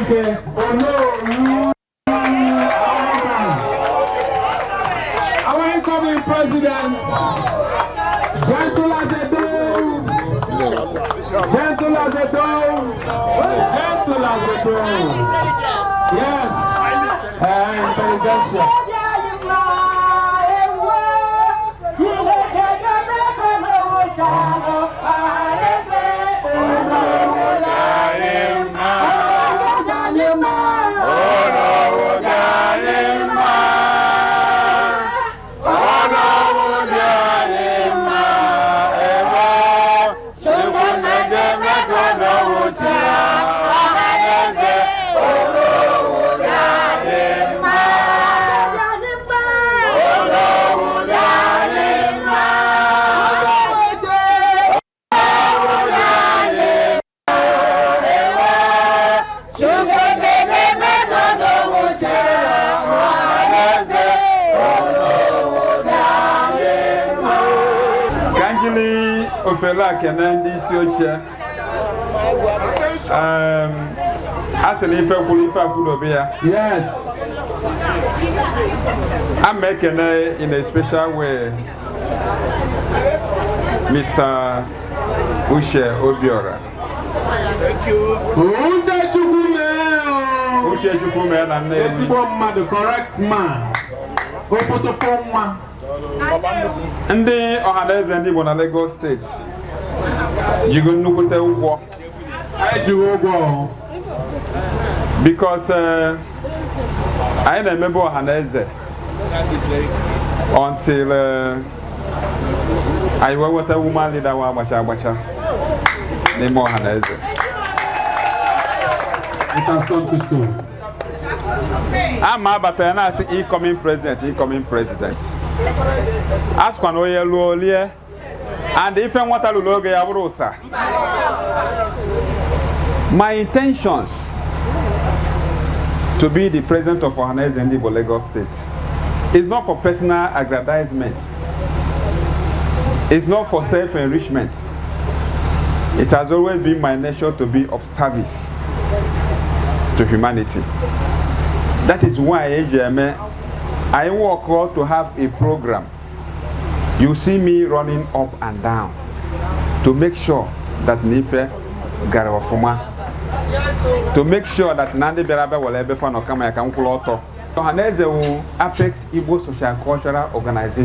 Nke Onowu. Our incoming president, gentle as a dove, gentle as a dove, gentle as a dove. Yes, intelligentsia. Chineke ga-eme n'ụcha ọhaneze. Onowu dị anyị mma. Onowu dị anyị mma. Onowu dị anyị mma. Onowu dị anyị mma. Ebe Chukwu na-eme ka onowu chia ọhaneze. Onowu dị anyị mma. Onowu dị anyị mma. Onowu dị anyị mma. Chukwu ga-eme ka onowu chia ọhaneze. Onowu dị anyị mma. Ka njili ofele a kene ndị isi oche. A sị na ife kwuru ife akwudobe ya. Yes. A ma ekene in a special way Mr. Uche Obiora. Uche Chukwu mee o. Uche Chukwu mee na Nnewi. Ezigbo mmadụ, correct man. Okpotokpo nwa. Ndị Ọhaneze Ndị Igbo na Lagos Steeti jigo nnukwute ụgwọ. Anyị jighị ụgwọ. Because anyị na-emebe Ọhaneze until anyị wee nweta woman leader wa agbacha agbacha n'ime Ọhaneze. It has come to stay. Ama abata ya na-asị incoming president, incoming president, a sịkwa na onye lụọ lie and ife nwata lụrụ oge ya bụrụ ụsa. My intentions to be the president of Ohanaeze Ndigbo Lagos State is not for personal aggrandizement. It's not for self-enrichment. It has always been my nature to be of service to humanity. That is why AJM, I work hard to have a program. You see me running up and down to make sure that n'ife gara ọfụma, to make sure that na ndị bịara abịa were ebe fa nọ kama ya ka m kwụrụ ọtọ. Ọhaneze wu Apex Igbo Social Cultural Organization.